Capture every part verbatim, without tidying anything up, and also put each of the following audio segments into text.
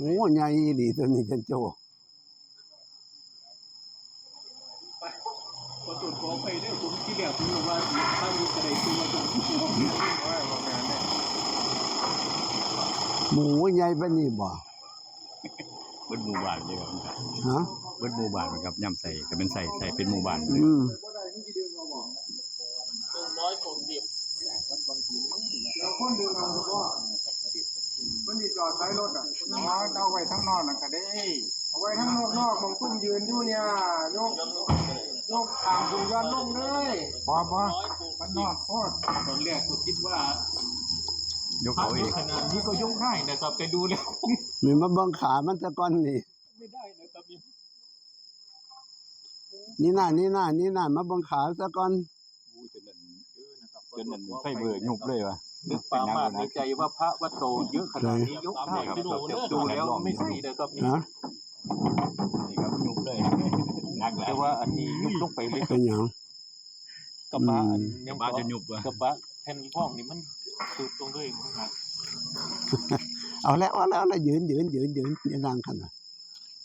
โอ้ ใหญ่อีหลีตัวนี้จันโจ้ ขอโทษขออภัยเด้อ ผมที่แรกผมนึกว่าสิตั้งอยู่กระไดตัวจัง หมูใหญ่ปานนี้บ่ เบิดหมู่บ้านเลยครับ ฮะ เบิดหมู่บ้านครับ ย่ำใส่ ก็เป็นใส่ ใส่เป็นหมู่บ้านเลย อืม เดี๋ยวคนดึงเอาเฉพาะ มันสิจอดใส่รถอ่ะ อ๋อ เอาไว้ทางนอกนั่นก็ได้ เอาไว้ทางนอกๆ หม่องตุ้มยืนอยู่เนี่ย ยก ยกข้างขึ้นย้อนลงเลย บ่ บ่ มันนอกโพด ตอนแรกก็คิดว่า ยกเอาเอง ขนาดนี้ก็ยกได้นะครับ แต่ดูแล้ว นี่มาเบิ่งขามันซะก่อนนี่ ไม่ได้นะครับนี่ นี่น่ะ นี่น่ะ นี่น่ะ มาเบิ่งขาซะก่อน อู้ จนนั่น เออ นะครับ จนนั่นไฟเบอร์ยุบเลยวะ นึกปรามาสย์ในใจว่าพระวัดโตเยอะขนาดนี้ยกได้ ครับ พี่น้องเด้อ ดูแล้วไม่ใช่นะครับนี่ ฮะ นี่ครับ ยุบเลย หนักแล้ว แต่ว่าอันนี้ยุบลงไปเลย เป็นหยัง กระบะ อืม อัน กระบะจะยุบวะ กระบะแผ่นห้องนี่มันสุดลงเลย มันหนัก เอาแล้ว เอาแล้ว เอาแล้ว ยืน ยืน ยืน ยืน อย่านั่งคันน่ะ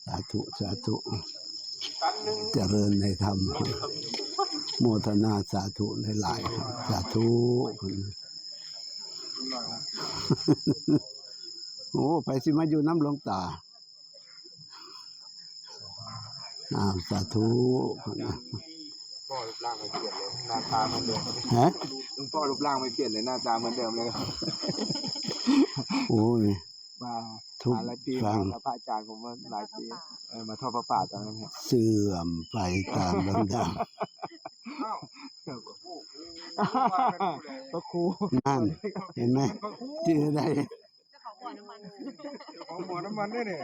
สาธุ สาธุ เจริญในธรรม โมทนาสาธุหลายๆ สาธุ โอ้ ไปสิมาอยู่น้ำหลวงตา อ้าว สาธุ พ่อรูปร่างไม่เปลี่ยนเลย หน้าตาเหมือนเดิม ฮะ หลวงพ่อรูปร่างไม่เปลี่ยนเลย หน้าตาเหมือนเดิมเลย โอ้ย มา ทุก หาหลายปี ครั้ง มากับพระอาจารย์ผมมาหลายปี เออ มาทอดผ้าป่าตอนนั้นฮะ เสื่อมไปตามลำดับ อ้าว พระครู นั่น เห็นไหม พระครู ชื่ออะไร เจ้าของบ่อน้ำมัน เจ้าของบ่อน้ำมันเนี่ยเนี่ย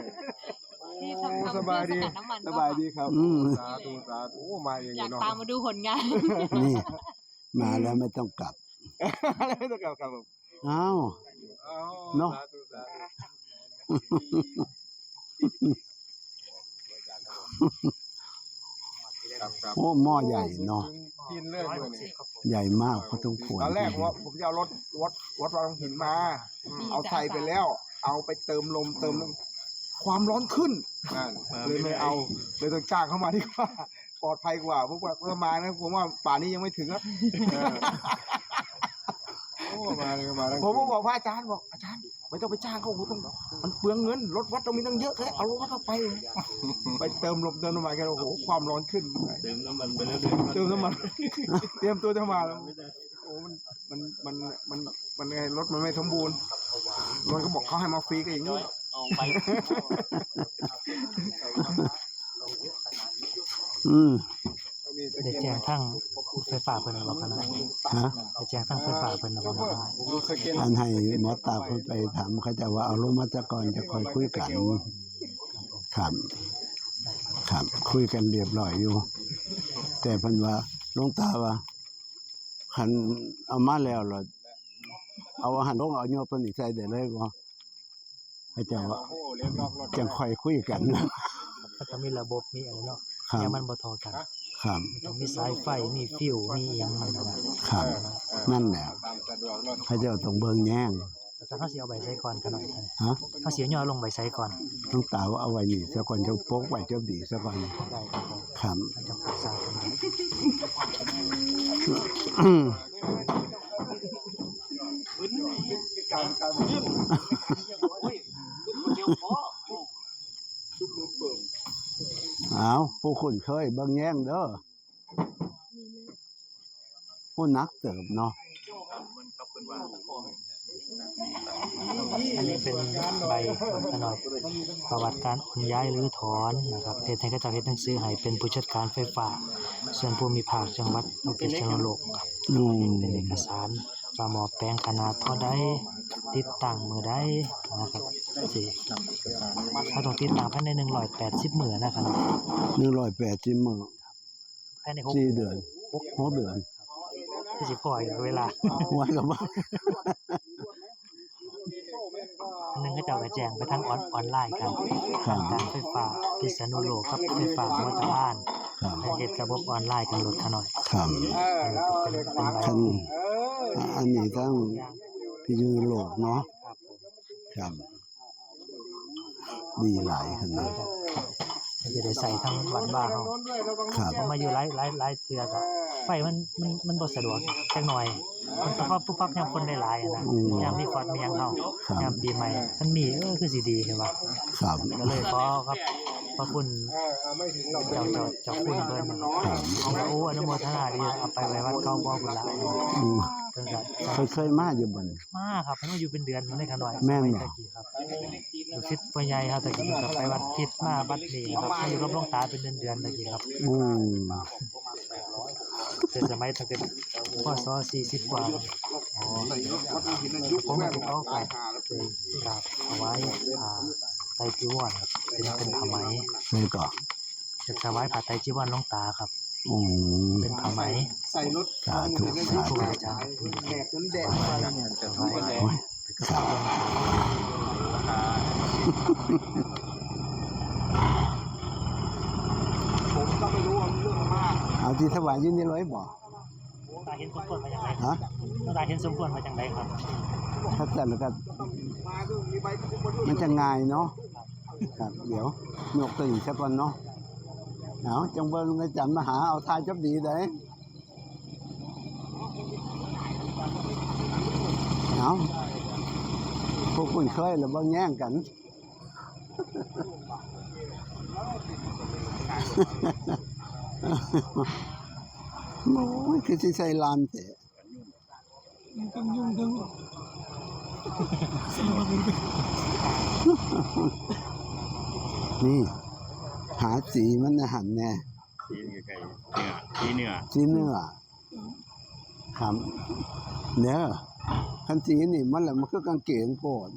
นี่ทำ โอ้ ทำ สบายดี เครื่องสกัดน้ำมัน สบายดีครับ อืม สาธุ สาธุ โอ้ มาอย่างนี้เนาะ อยากตามมาดูผลงาน นี่ มาแล้วไม่ต้องกลับ ไม่ต้องกลับครับผม อ้าว อ้าว เนาะ สาธุ สาธุ ครับ ครับ โอ้ หม้อใหญ่เนาะ กินเลยมื้อนี้ ใหญ่มาก พอสมควร ตอนแรกว่าผมจะเอารถ รถ รถวัดวังหินมา อืม เอาใส่ไปแล้ว เอาไปเติมลม เติมลม ความร้อนขึ้น นั่น เลยไม่เอา เลยต้องจ้างเข้ามาดีกว่า ปลอดภัยกว่า เพราะว่าถ้ามานะ ผมว่าป่านนี้ยังไม่ถึงอะ เออ โอ้ มาเลย มาแล้ว ผมก็บอกพระอาจารย์ บอก "อาจารย์ ไม่ต้องไปจ้างเขา ผมต้อง มันเปลืองเงิน รถวัดเรามีตั้งเยอะแค่ เอารถวัดเราไป" ไปเติมลมเติมน้ำมันกัน โอ้โห ความร้อนขึ้น เติมน้ำมันไปแล้วเดิน เติมน้ำมัน เตรียมตัวจะมาแล้ว ไม่ได้ โอ้ มัน มัน มัน มัน มันไง รถมันไม่สมบูรณ์ รถก็บอกเขาให้มาฟรีก็อย่างนี้ เอาไป อืม ได้แจ้งทางไฟฟ้าเพิ่นแล้วบ่คะเนาะ ฮะ ได้แจ้งทางไฟฟ้าเพิ่นแล้วบ่คะเนาะ อันให้หมอตาเพิ่นไปถามเขาเจ้าว่าเอาลงมาซะก่อนจะค่อยคุยกัน ครับ ครับ คุยกันเรียบร้อยอยู่ แต่เพิ่นว่า หลวงตาว่า คันเอามาแล้วล่ะ เอาอาหารลง เอายกตัวนี้ใส่ได้เลยบ่ เขาเจ้าว่า จั่งค่อยคุยกัน มันต้องมีระบบ มีอะไรเนาะ ครับ เนี่ยมันบ่เท่ากัน ครับ มันต้องมีสายไฟ มีฟิว มีอิหยังมันนะ ครับ นั่นแหละ เขาเจ้าต้องเบิ่งแยง อาจารย์ เขาสิเอาใบใส่ก่อนกันหน่อย ฮะ เขาสิเอาย่อลงใบใส่ก่อน หลวงตาว่าเอาไว้นี่ซะก่อน จะปกไว้จะดีซะก่อน ได้ครับผม ครับ อาจารย์ปรึกษากัน อืม เอา ผู้คุ้นเคยเบิ่งแยงเด้อ ผู้หนักเติบเนาะ อันนี้เป็นใบขนอดประวัติการโอนย้ายหรือถอนนะครับ เฮ็ดให้เขาเจ้าเฮ็ดหนังสือให้เป็นผู้จัดการไฟฟ้าส่วนภูมิภาคจังหวัดพิษณุโลกครับ อืม เป็นเอกสาร ว่าหม้อแปลงขนาดเท่าใด ติดตั้งมื้อใดนะครับ สิ เราต้องติดตั้งภายในหนึ่งร้อยแปดสิบมื้อนะครับ หนึ่งร้อยแปดสิบมื้อ ภายในหก สี่เดือน หก หกเดือน คือสิพออยู่เวลา วันละวัน อันหนึ่งเขาเจ้าก็แจ้งไปทางออน ออนไลน์กัน ครับ การไฟฟ้าพิษณุโลกกับไฟฟ้าหัวตะพาน ครับ ให้เฮ็ดระบบออนไลน์กันโลดขะน้อย ครับ เป็น เป็นใบ คัน อันนี้ทั้งพิษณุโลกเนาะ ครับผม ครับ ดีหลายขนาด ก็จะได้ใช้ทั้งวัดวาเฮา ครับ เพราะมาอยู่หลายหลายหลายเทื่อก็ไฟมันมันมันบ่สะดวกจักหน่อย มันต้องมาปุ๊บปั๊บยามคนหลายๆอะนะ อืม ยามมีคอดมีหยังเฮา ครับ ยามปีใหม่ มันมี เออ คือสิดีเห็นบ่ ครับ ก็เลยขอครับ ขอบคุณเจ้าเจ้าเจ้าคุณเพิ่น ครับ โอ้ อนุโมทนาดี เอาไปไว้วัดเก่าบ่พุ่นล่ะ อืม เพิ่นก็ เคยเคยมาอยู่บ่นี่ มาครับ เพิ่นมาอยู่เป็นเดือนในขะน้อย แม่นบ่ สมัยตะกี้ครับ ลูกศิษย์พ่อใหญ่ครับ ตะกี้เพิ่นก็ไปวัดพิษมาวัดนี้ครับ มาอยู่กับหลวงตาเป็นเดือนๆตะกี้ครับ อืม แต่สมัยตั้งแต่ พ.ศ. สี่สิบกว่า อ๋อ ผมก็สิขอกราบ กราบถวายผ้าไตรจีวรครับ เป็น เป็นผ้าไหม นี่ก็ จะถวายผ้าไตรจีวรหลวงตาครับ อืม เป็นผ้าไหม ใส่รถ สาธุ สาธุ ครูอาจารย์ แดดจนแดด โอ้ย สาธุ ผมก็ไม่รู้ว่าเรื่องมาก เอาที่ถวายอยู่นี่เลยบ่ ตาเห็นสมควรมาจังได๋ ฮะ ตาเห็นสมควรมาจังได๋ครับ ถ้าจัดแล้วก็ มันจะง่ายเนาะ ครับ เดี๋ยวยกตัวอีกซะก่อนเนาะ เอา จังเบิ่งอาจารย์มหาเอาท่าจบดีเด้ เอา พวกคุณเคยหรือบ่แย่งกัน โอ้ย คือสิใส่ลานแท้ มันทั้งยุ่งทั้ง นี่ หาสีมันน่ะหันแน่ สีเนื้อ สีเนื้อ สีเนื้อ ครับ เด้อ คันสีนี่มันแหละ มันคือกางเกงโพด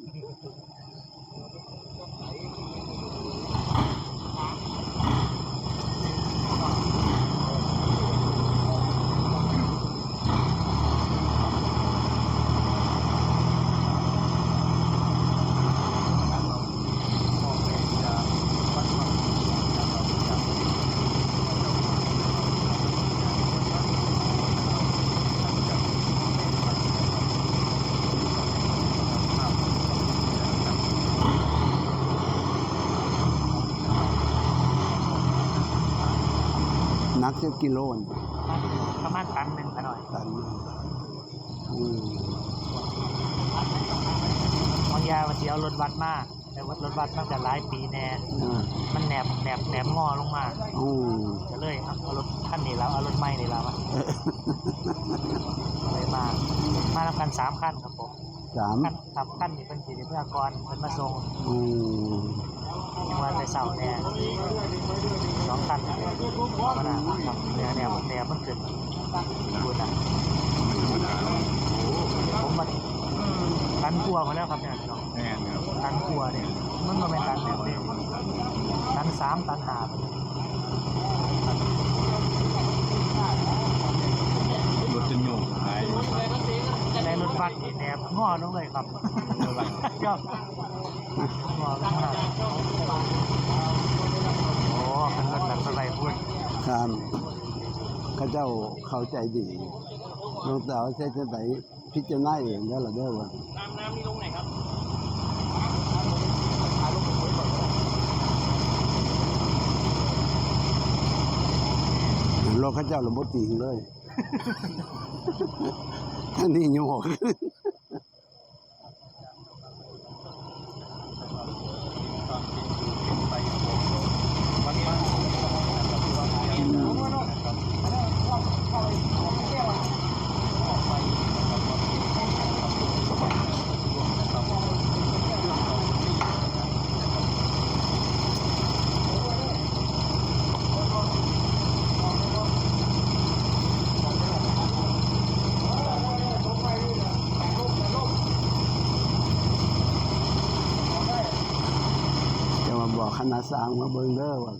หนักจักกิโลนี่ ประมาณตันหนึ่งขะน้อย ตันหนึ่ง อืม บางอย่างว่าสิเอารถวัดมา แต่ว่ารถวัดมันก็หลายปีแน่ อ่า มันแหนบ แหนบ แหนบงอลงมา อืม ก็เลยเอารถคันนี้แล้ว เอารถใหม่นี่แล้วอะ เลยมา มานำกันสามคันครับผม สาม คัน ครับ คันนี้เพิ่นสิได้เมือก่อน เพิ่นมาส่ง อืม ว่าแต่เช้าแน่ สองคัน ธรรมดาครับ แนว แนว แนวมันขึ้น พูดนะ ผมว่าตันกว่าหมดแล้วครับเนี่ย แม่นครับ ตันกว่าเนี่ย มันบ่แม่นตันเดียวเด้ ตันสาม ตันห้า รถจนโยกหาย แต่รถบัสนี่แหนบงอลงเลยครับ รถบัส ครับ งอลงมา โอ้ คันรถหนักเท่าไหร่พูด ครับ เขาเจ้าเข้าใจดี หลวงตาว่าใช่จังใด พิจารณาเองเด้อล่ะเด้อว่า น้ำ น้ำนี่ลงไหนครับ รถเขาเจ้าละบ่ติงเลย ท่านนี่ยังบอก จะมาบอกคณะสร้างมาเบิ่งเด้อว่า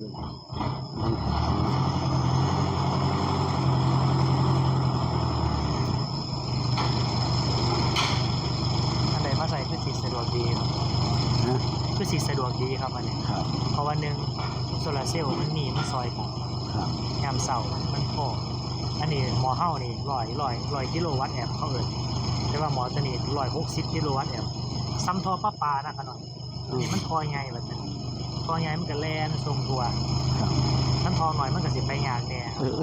อันใดมาใส่คือสิสะดวกดีครับ ฮะ คือสิสะดวกดีครับอันนี้ ครับ เพราะว่าหนึ่งโซลาร์เซลล์มันมีมาซอยกัน ครับ ยามเช้ามัน มันพอ อันนี้หม้อเฮานี่ร้อย ร้อย ร้อยกิโลวัตต์แอมป์เขาเอิ้น แต่ว่าหม้อตัวนี้ร้อยหกสิบกิโลวัตต์แอมป์ ส่ำท่อประปานะขะน้อย อันนี้มันท่อใหญ่แบบนั้น ท่อใหญ่มันก็แล่นส่งทั่ว ครับ คันท่อน้อยมันก็สิไปยากแหน่ เออ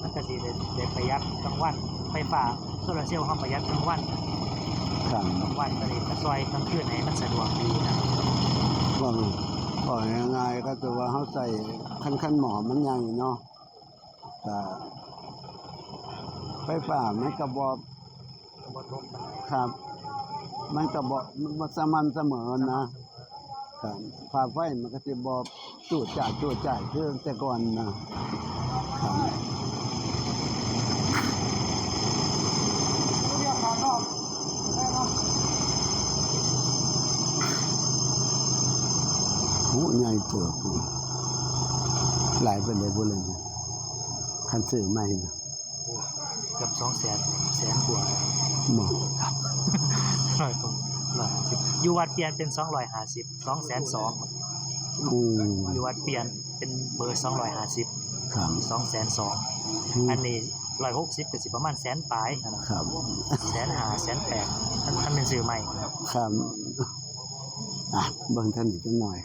มันก็สิได้ ได้ประหยัดกลางวัน ไฟฟ้าโซลาร์เซลล์เฮาประหยัดกลางวัน ครับ กลางวันก็เลยก็ซอยกลางคืนให้มันสะดวกดีนะ ว่า ว่าง่ายๆ ก็คือว่าเฮาใส่คัน คันหม้อมันใหญ่เนาะ ก็ไฟฟ้ามันก็บ่ บ่ตกปานใด ครับ มันก็บ่ บ่สม่ำเสมอนะ ครับ ค่าไฟมันก็สิบ่จูดจ้าดจูดจ้าดคือแต่ก่อนนะ ครับ โอ้ ใหญ่เติบ หลายปานใดบ่เลย คันซื้อใหม่นะ โอ้ เกือบสองแสน แสนกว่า บ่ ครับ ร้อยกว่า ร้อยห้าสิบ อยู่วัดเปลี่ยนเป็นสองร้อยห้าสิบ สองแสนสอง อืม อยู่วัดเปลี่ยนเป็นเบอร์สองร้อยห้าสิบ ครับ สองแสนสอง อืม อันนี้ร้อยหกสิบ ก็สิประมาณแสนปลายนะครับ ครับ แสนห้า แสนแปด คัน คันเป็นซื้อใหม่ ครับ อ่ะ เบิ่งทางนี้จักหน่อย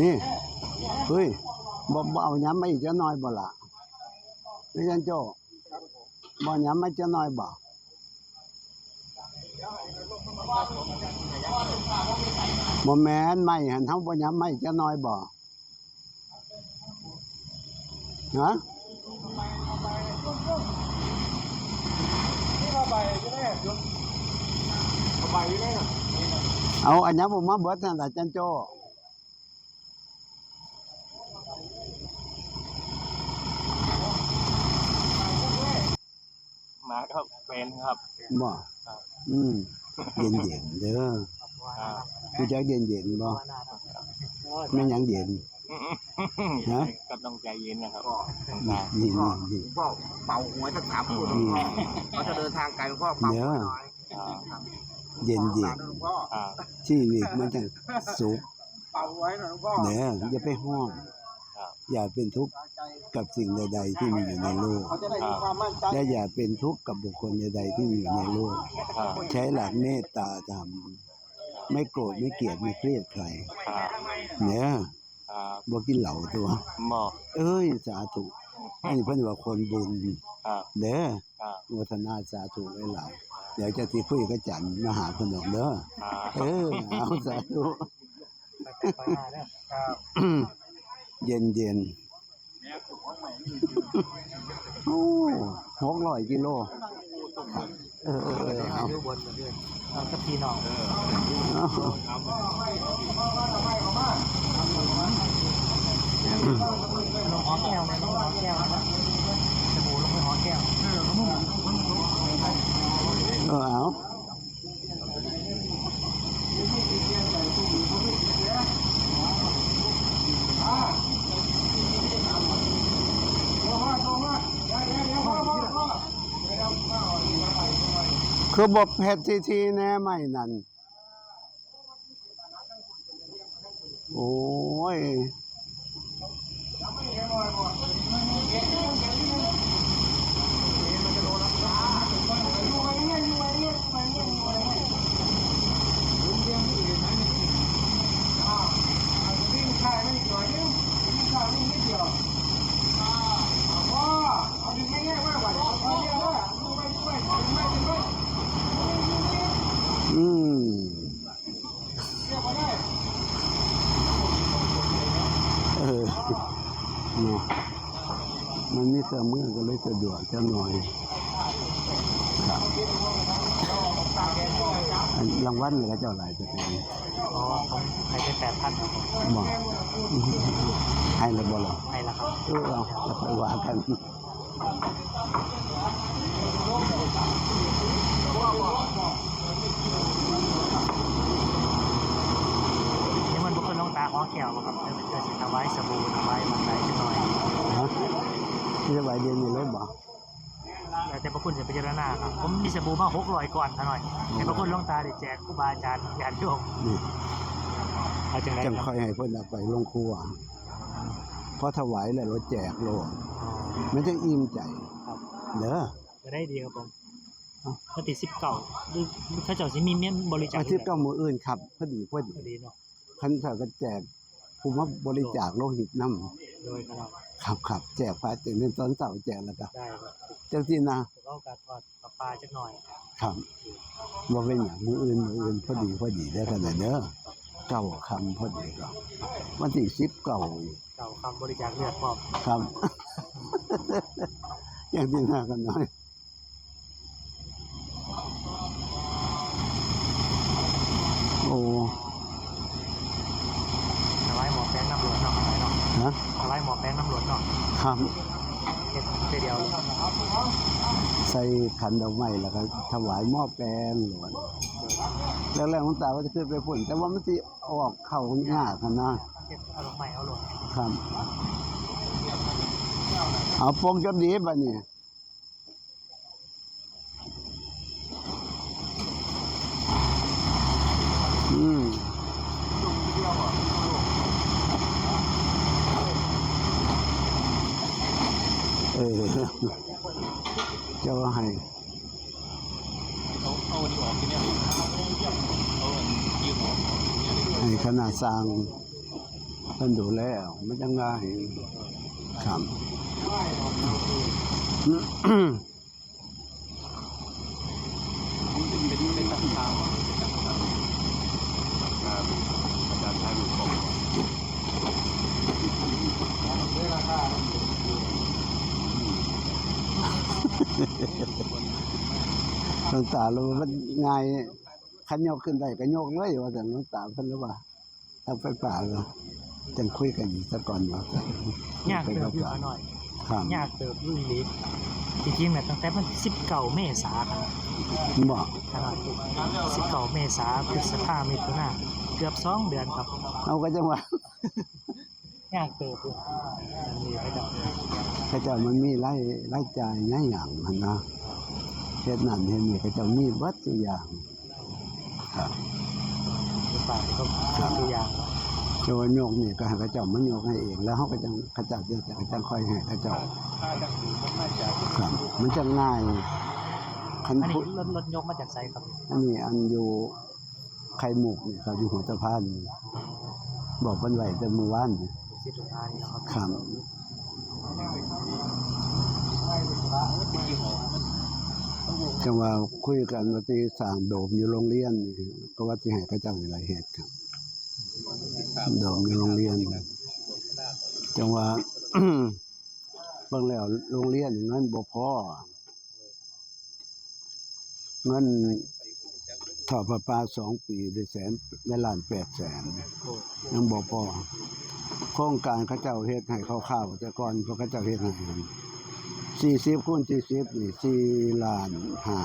นี่ เฮ้ย บ่ บ่เอาหยังมาอีกจักหน่อยบ่ล่ะ อาจารย์โจ้ บ่เอาหยังมาจักหน่อยบ่ บ่แม่น ไม้หั่น เฮาบ่หยังมาอีกจักหน่อยบ่ ฮะ เอาอันหยังบ่มาเบิดนั่นล่ะ อาจารย์โจ้ มากับแฟนครับ บ่ ครับ อืม เย็นๆ เด้อ ครับ รู้จักเย็นๆ บ่ แม่นหยังเย็น ฮะ ก็ต้องใจเย็นนะครับ นี่ นี่ นี่ พ่อเป่าหวยสักสามตัว นี่ พ่อ เขาจะเดินทางไกล หลวงพ่อเป่าหวยหน่อย เด้อ ครับ เย็นๆ หลวงพ่อ ครับ ชีวิตมันจั่งสุข เป่าหวยหน่อย หลวงพ่อ เด้อ อย่าไปฮ้อน ครับ อย่าเป็นทุกข์กับสิ่งใดๆ ที่มีอยู่ในโลก เขาจะได้มีความมั่นใจ และอย่าเป็นทุกข์กับบุคคลใดๆ ที่มีอยู่ในโลก ครับ ใช้หลักเมตตาธรรม ไม่โกรธ ไม่เกลียด ไม่เครียดใคร ครับ เด้อ ครับ บ่กินเหล้าตัว บ่ เอ้ย สาธุ อันนี้เพิ่นว่าคนบุญ ครับ เด้อ ครับ โมทนาสาธุหลายๆ เดี๋ยวจะสิคุยกับจันมาหาเพิ่นดอกเด้อ ครับ เออ เอา สาธุ ไปๆมาเด้อ ครับ เย็นๆ โอ้ หกร้อยกิโล เออ เออ เออ เอา อยู่บนกันเด้อ เอากับพี่น้อง เอา ลงหอแก้วไหม ลงหอแก้วไหม สบู่ลงไปหอแก้ว เออ เอา คือบ่เฮ็ดทีๆ แหน่ ไม้นั่น โอ้ย อืม เออ เนาะ มันมีเครื่องมือก็เลยสะดวกจักหน่อย ครับ อันรางวัลนี่เขาเจ้าหลายปานใด๋ อ๋อ ผมให้ไปแปดพันครับผม บ่ ให้แล้วบ่ล่ะ ให้แล้วครับ เออ เอา แล้วค่อยว่ากัน นี่มันบ่คือหลวงตาหอแก้วบ่ครับ เพื่อ เพื่อสิถวายสบู่ ถวายหม่องใด๋จักหน่อย ฮะ สิถวายเดี๋ยวนี้เลยบ่ แล้วแต่พระคุณจะพิจารณาครับ ผมมีสบู่มาหกร้อยก้อน ขะน้อย ให้พระคุณหลวงตาได้แจกครูบาอาจารย์ญาติโยม นี่ เอาจังใด๋ จังค่อยให้เพิ่นเอาไปลงครัว พอถวายแล้วเราแจกโลด อ๋อ มันจั่งอิ่มใจ ครับ เด้อ ก็ได้ดีครับผม เอ้า วันที่สิบเก้า หรือ หรือเขาเจ้าสิมีเมนบริจาค วันที่สิบเก้า มื้ออื่นครับ พอดี พอดี พอดีเนาะ คันเขาก็แจกผู้มาบริจาคโลหิตนำ โดยครับ ครับ ครับ แจกพระเต็มเป็นตอนเช้าแจกแล้วก็ ได้ครับ จั่งซี้นะ ถือว่าโอกาสทอด ปลาปลาจักหน่อย ครับ บ่เป็นหยัง มื้ออื่น มื้ออื่น พอดี พอดีเด้อ ขนาดเด้อ เก้าค่ำพอดีก็ วันที่สิบเก้า เก้าค่ำบริจาคเลือดพร้อม ครับ อย่างที่หน้ากันหน่อย โอ้ ถวายหม้อแปลงนำโลดเนาะ ถวายเนาะ ฮะ ถวายหม้อแปลงนำโลดเนาะ ครับ เฮ็ดเทื่อเดียวเลย ใส่ขันดอกไม้แล้วก็ถวายหม้อแปลงโลด แล้ว แล้วหลวงตาว่าจะขึ้นไปพุ้น แต่ว่ามันสิออกเข้ายากหั้นนะ เฮ็ดเอาดอกไม้เอาโลด ครับ เอาปงจนดีบัดนี้ อืม เออ เจ้าว่าให้ เอา เอาอันนี้ออกทีเนี้ย เอาอันยืมออก ให้คณะสร้าง เพิ่นดูแลเอา มันจั่งง่าย ครับ มันเป็น เป็น เป็นตำนาน เป็นตำนาน อาจารย์ถ่ายรูปของ หลวงตาเลยว่ามันง่าย คันยกขึ้นได้ก็ยกเลย ว่าซั่น หลวงตาเพิ่นเลยว่า ทางไฟฟ้าเหรอ จั่งคุยกันอีกซะก่อนว่าซั่น ยากเติบอยู่ ไปก่อน ขาน้อย ครับ ยากเติบอยู่อีหลี ที่จริงน่ะ ตั้งแต่วันที่สิบเก้าเมษาครับ บ่ ขาน้อย สิบเก้าเมษา พฤษภา มิถุนา เกือบสองเดือนครับ เอาก็จั่งว่า ยากเติบอยู่ อันนี้เขาเจ้า เขาเจ้ามันมีราย รายจ่ายหลายอย่างหั้นนะ เฮ็ดนั่นเฮ็ดนี่ เขาเจ้ามีเบิดซุอย่าง ครับ ปากก็ ครับ ตัวอย่าง แต่ว่ายกนี่ก็ให้เขาเจ้ามายกให้เอง แล้วเขาก็จั่ง เขาเจ้าเดี๋ยวแต่เขาจั่งค่อยให้เขาเจ้า ครับ มันจั่งง่าย คัน อันนี้ ผู้ รถ รถยกมาจากไสครับ อันนี้อันอยู่ไข่มุกนี่ครับ อยู่หัวสะพาน บอกเพิ่นไว้แต่มื้อวานนี่ สิบห้านี่นะครับ ครับ จั่งว่าคุยกันว่าสิสร้างโดมอยู่โรงเรียนนี่ ก็ว่าสิให้เขาเจ้านี่ล่ะเฮ็ดครับ โดมอยู่โรงเรียน จั่งว่า เบิ่งแล้วโรงเรียนเงินบ่พอ เงินทอดผ้าป่าสองปีได้แสน ได้ล้านแปดแสน โอ้ ยังบ่พอ โครงการเขาเจ้าเฮ็ดให้คร่าวๆ แต่ก่อนพวกเขาเจ้าเฮ็ดให้ สี่สิบคูณสี่สิบนี่ สี่ล้านห้า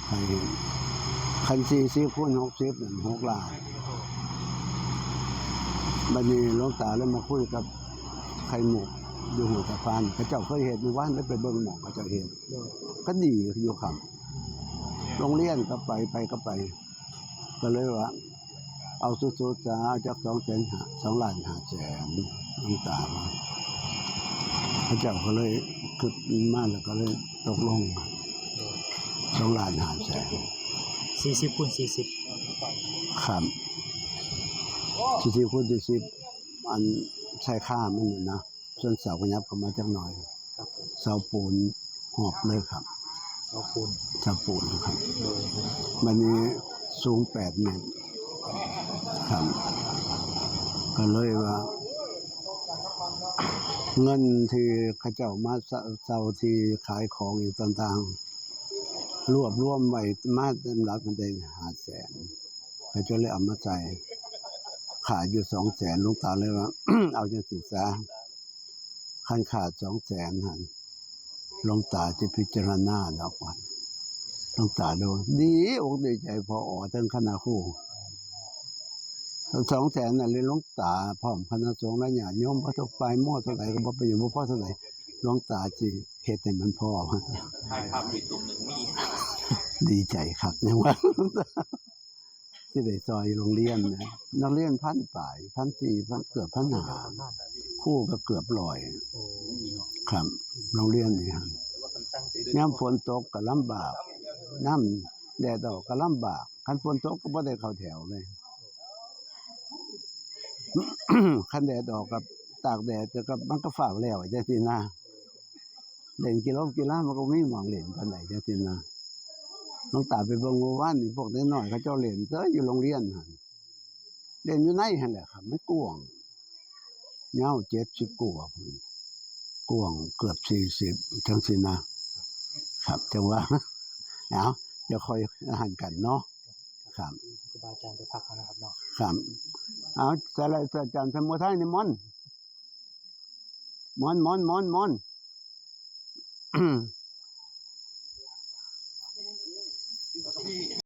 ให้เห็น คันสี่สิบคูณหกสิบนั่น หกล้าน บัดนี้หลวงตาเลยมาคุยกับไข่มุกอยู่หัวสะพาน เขาเจ้าเคยเฮ็ด มื้อวานได้ไปเบิ่งหม้องเขาเจ้าเฮ็ด โดย ก็ดีอยู่ครับ โรงเรียนก็ไป ไปก็ไป ก็เลยว่า เอาสุดๆ ซะ เอาจักสองแสนห้า สองล้านห้าแสน หลวงตาว่า เขาเจ้าก็เลยคิดมาแล้วก็เลยตกลง สองล้านห้าแสน สี่สิบคูณสี่สิบ ครับ สี่สิบคูณสี่สิบ อันใส่ค่ามันน่ะนะ ส่วนเสาขยับเข้ามาจักหน่อย ครับผม เสาปูนหอบเลยครับ เสาปูน เสาปูนครับ โดย บัดนี้สูงแปดเมตร ครับ ก็เลยว่า เงินที่เขาเจ้ามาเซา เซาที่ขายของอีกต่างๆ รวบรวมไว้มาสำหรับมันได้ห้าแสน เขาเจ้าเลยเอามาใส่ ขาดอยู่สองแสน หลวงตาเลยว่า เอาจั่งซี้ซะ คันขาดสองแสนหั่น หลวงตาจะพิจารณาดอกว่า หลวงตาเลยว่า ดีอกดีใจพอออกทั้งคณะครู สองแสนนั่นเลย หลวงตาพร้อมคณะสงฆ์และญาติโยม พระทุกฝ่าย หมดเท่าไหร่ก็บ่เป็นหยัง บ่พอเท่าไหร่ หลวงตาสิเฮ็ดให้มันพอ ถ่ายภาพอยู่ตรงหนึ่งนี่ ดีใจคัก ยังว่า สิได้ซอยโรงเรียนนะ นักเรียนพันปลาย พันสี่ พัน เกือบพันห้า ครูก็เกือบร้อย โอ้ ครับ โรงเรียนนี่ฮะ แต่ว่าคันตั้งใจ ยามฝนตกก็ลำบาก ยามแดดออกก็ลำบาก คันฝนตกก็บ่ได้เข้าแถวเลย คันแดดออกกับตากแดดก็มันก็ฟ้าวแล้วจังซี่นะ เล่นกีฬากีฬามันก็มีหม่องเล่นปานใดจังซี่นะ หลวงตาไปเบิ่งเมื่อวานนี่ พวกเด็กน้อยเขาเจ้าเล่นเตออยู่โรงเรียนหั่น เล่นอยู่ในหั่นแหละครับ มันกว้าง ยาวเจ็ดสิบกว่าพุ้น กว้างเกือบสี่สิบจังซี่นะ ครับ จังว่า เอา จะค่อยหันกันเนาะ ครับ ครูบาอาจารย์ไปพักแล้วนะครับเนาะ ครับ เอา สไลด์อาจารย์สมุทัยนิมนต์ มนต์ มนต์ มนต์ มนต์